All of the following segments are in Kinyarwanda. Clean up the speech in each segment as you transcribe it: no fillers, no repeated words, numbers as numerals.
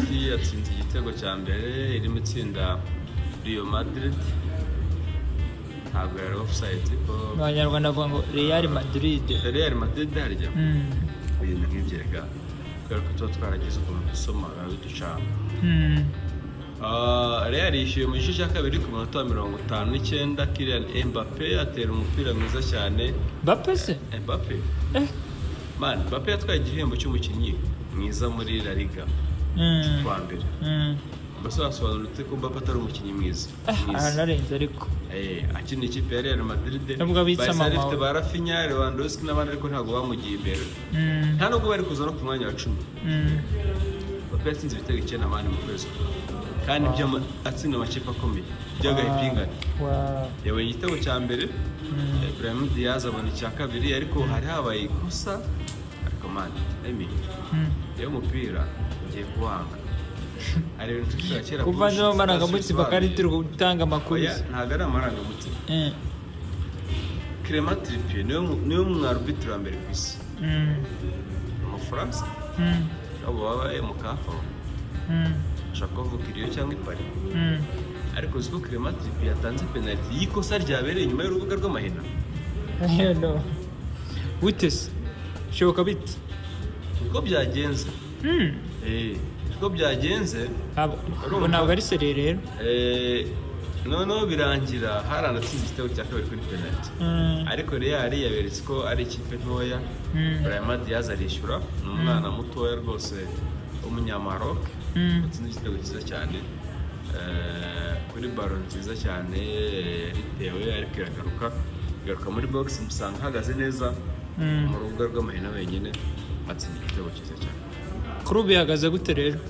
City yatsinze igitego cya mbere, irimo itsinda Real Madrid. Ntabwo yari offside ko Abanyarwanda bavuga ngo Real Madrid. Real Madrid harya ibintu nk'ibyo rega, kubera ko tuba twaragize ukuntu dusoma biba biducanga. Real yishyuye mu gice cya kabiri ku munota wa 59, Kylian Mbappe atera umupira mwiza cyane. Mbappe se? Mbappe. Man, Mbappe yatwaye igihembo cy'umukinnyi mwiza muri La Liga kuwa mbere. Mbese wasobanura ute ko Mbappe atari umukinnyi mwiza? Mwiza. Aranarenze ariko. Akina ikipe ya Real Madrid. Nubwo abitse Barca yari mama ifite we. ba Rafinha, Lewandowski n'abandi, ariko ntabwo bamugiye imbere. Nta nubwo bari kuza no ku mwanya wa 10. Mbappe yatsinze ibitego 9 man mu kwezi kumwe. Kandi ibyo atsinda amakipe akomeye by'agahipingane. Yabonye igitego cya mbere, Brahim Diaz abona icya kabiri, ariko hari habaye ikosa. Ariko man, Emi, iyo umupira ugiye kuwanga, hari ibintu twicara kera. Kuvanzemo amarangamutima kandi turi gutanga amakuru. Oya, ntabwo ari amarangamutima. Clement Turpin niwe mwarubitiro wa mbere ku isi, Umufaransa, abo baba mu kafa, ashobora kuvuga iriyo cyangwa i Paris. Ariko uzi ko Clement Turpin yatanze penalty y'ikosa ryabereye inyuma y'urubuga rw'amahina? No. Gute se? Bishoboka bite? Niko byagenze. Niko byagenze. Ntabwo, ntabwo ari sérieux rero. Noneho birangira Haaland atsinze igitego cya kabiri kuri penalty, ariko Real yaberetse ko ari ikipe ntoya. Brahim Diaz arishyura, ni umwana mutoya rwose w'umunyamaroc, watsinze igitego cyiza cyane kuri ballon nziza cyane yaritewe, ariko iragaruka, igaruka muri box, musanga ahagaze neza mu rubuga rw'amahina wenyine, atsinda igitego cyiza cyane. Kuri ubu bihagaze gute rero?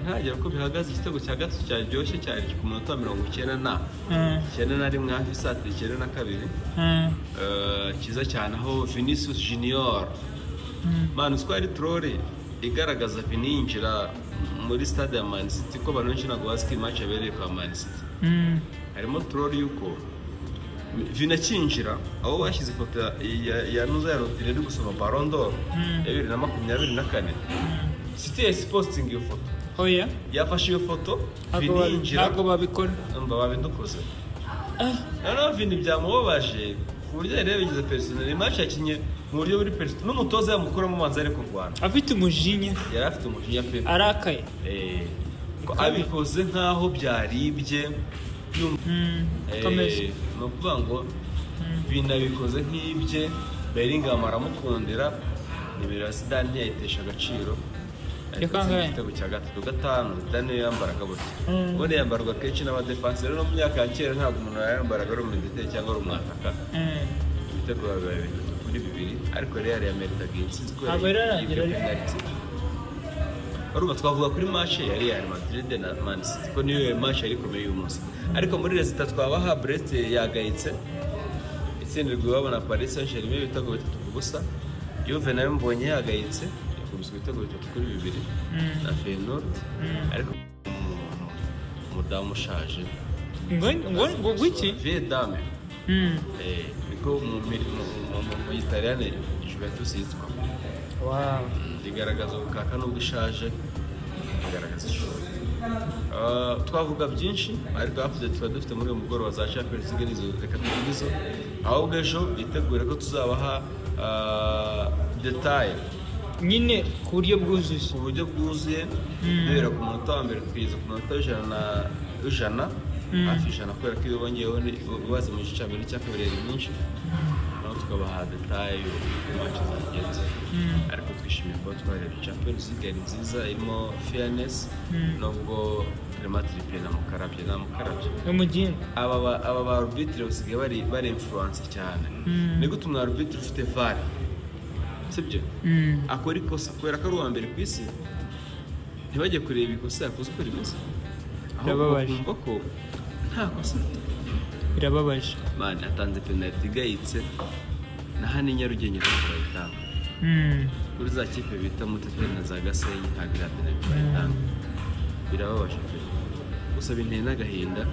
Ntagera uko bihagaze, igitego cya gatatu cyaryoshye cyari ku munota wa mirongo icyenda na 91, hafi saa 92. Cyiza cyane aho Vinicius Junior, man, uzi ko ari troll igaragaza Vini yinjira muri stade ya Man City, ko abantu benshi ntabwo bazi ko iyi match yabereye kwa Man City. Harimo troll y'uko Vini akinjira, aho bashyize ifoto ya Nuza ya Rodri ari gusoma Ballon d'Or ya 2024, City yahise posting iyo foto. Oya. Yafashe iyo foto Ntabwo Vini yinjira. Ntabwo babikora. Umva, babidukoze. Noneho Vini byamubabaje ku buryo yari yabigize personnel. Match yakinye mu buryo buri personnel, n'umutoza yamukuramo ubanza ari kurwana. Afite umujinya. Yari afite umujinya pe. Arakaye. Ko abikoze nk'aho byaribye. Komeza. Ni ukuvuga ngo Vini abikoze nk'ibye, Bellingham aramukundira, nimero ya Zidane ntiyayitesha agaciro. Ya kangahe? Igitego cya gatatu, gatanu. Zidane niyo yambaraga gutya. Ubundi yambarwa kenshi n'abadefansi rero, no mu myaka ya kera ntabwo umuntu yambaraga ari umudeteri cyangwa ari umwataka. Ibitego bibaye 3-2, ariko Real yameritaga iyi ntsinzi kubera Ntabwo irarangira ibyo ariko. penalty. Urumva twavuga kuri match ya Real Madrid na Man City, ko niyo match yari ikomeye uyu munsi. Ariko muri résultats twabaha, Brest yagayitse, itsindirwa iwabo na Paris Saint-Germain ibitego 3-0. Juve nayo mbonye yagayitse, yakubiswe ibitego 3-2 na Feyenoord. Ariko umuntu, umudamu ushaje, Ngo iki? Vieille dame. Niko mu Gitaliyani Juventus yitwa. Igaragaza ubukaka nubwo ishaje, igaragaza ishuri. Twavuga byinshi, ariko update tuba dufite muri uyu mugoroba za Champions League nizo, reka tuvuge izo. Ahubwo ejo bitegure ko tuzabaha détails Nyine ku buryo bwuzuye. Ku buryo bwuzuye, duhera ku munota wa mbere kugeza ku munota w'ijana na w'ijana, hafi 100, kubera ko iyo bongeyeho ubaze mu gice cya mbere n'icya kabiri yari myinshi, naho tukabaha détails y'uko match zagenze. Ariko twishimiye kuba twarebye Champions League, yari nziza, irimo fairness, nubwo Clement Turpin namukarabye, namukarabye. Umugingo. Aba ba arbitre basigaye bari influence cyane. Ni gute umu arbitre ufite VAR, sibyo, akora ikosa kubera ko ari uwa mbere ku isi, ntibajye kureba ikosa yakoze uko rimeze, ahubwo Birababaje. bakumva ko nta kosa afite? Birababaje. Man, atanze penalty igayitse, na hano i Nyarugenge ntabwo bayitanga. Kuri za kipe bita Muteteri na za Gasenyi ntabwo iriya penalty bayitanga. Birababaje pe, gusa binteye n'agahinda.